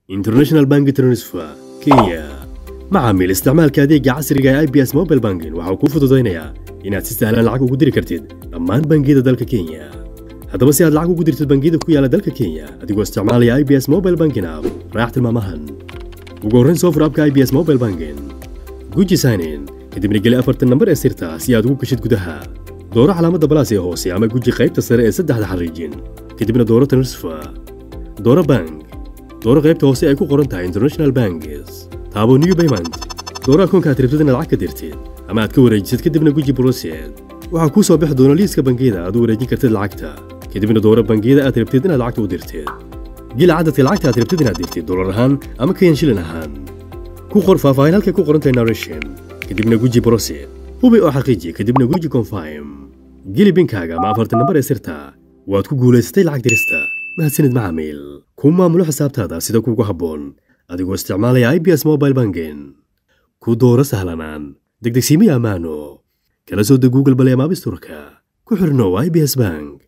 International Bank Transfer Kenya. Macaamiil, isticmaalka adeega casriga ee IBS Mobile Banking waxa uu kuu fududaynayaa inaad si sahlan lacag ugu diri kartid dhammaan bangiyada dalka Kenya. Haddaba, si aad lacag ugu dirtid bangiyada ku yaala dalka Kenya adigoo isticmaalaya IBS Mobile Banking app, raac tilmaamahan. Ugu horrayn, soo fur app-ka IBS Mobile Banking, guji Sign In, kadibna geli afartan nambar ee sirta si aad ugu gashid gudaha. Dooro calaamadda plus ee hoose ama guji qaybta sare ee saddexda xariijin, kadibna dooro Transfer, dooro Bank, dooro qaybta hoose ay ku qoran tahay International Banks, taabo New Payment, dooro akoonka aad rabtid inaad lacag ka dirtid ama aad ka wareejisid, kadibna guji Proceed. Waxaa kuu soo bixi doona liiska bangiyada aad u wareejin kartid lacagta, kadibna dooro bangiyada aad rabtid inaad lacagta u dirtid. Geli cadadka lacagta aad rabtid inaad dirtid, dolar ahaan ama Kenyan shilin ahaan. Ku qor faahfaahin halkay ku qoran tahay Narration, kadibna guji Proceed. Hubi oo xaqiiji, kadibna guji Confirm. Geli PIN-kaaga ama afartan nambar ee sirta. Waad ku guulaysatay lacag dirista. Mahadsanid macaamiil. Ku maamulo xisaabtaada sida kuugu habboon adigoo isticmaalaya IBS Mobile Banking. Ku dooro sahlanaan, degdegsiimaya, ammaano. Kala soo deg Google Play ama App Store-ka. Ku xirnow IBS Bank.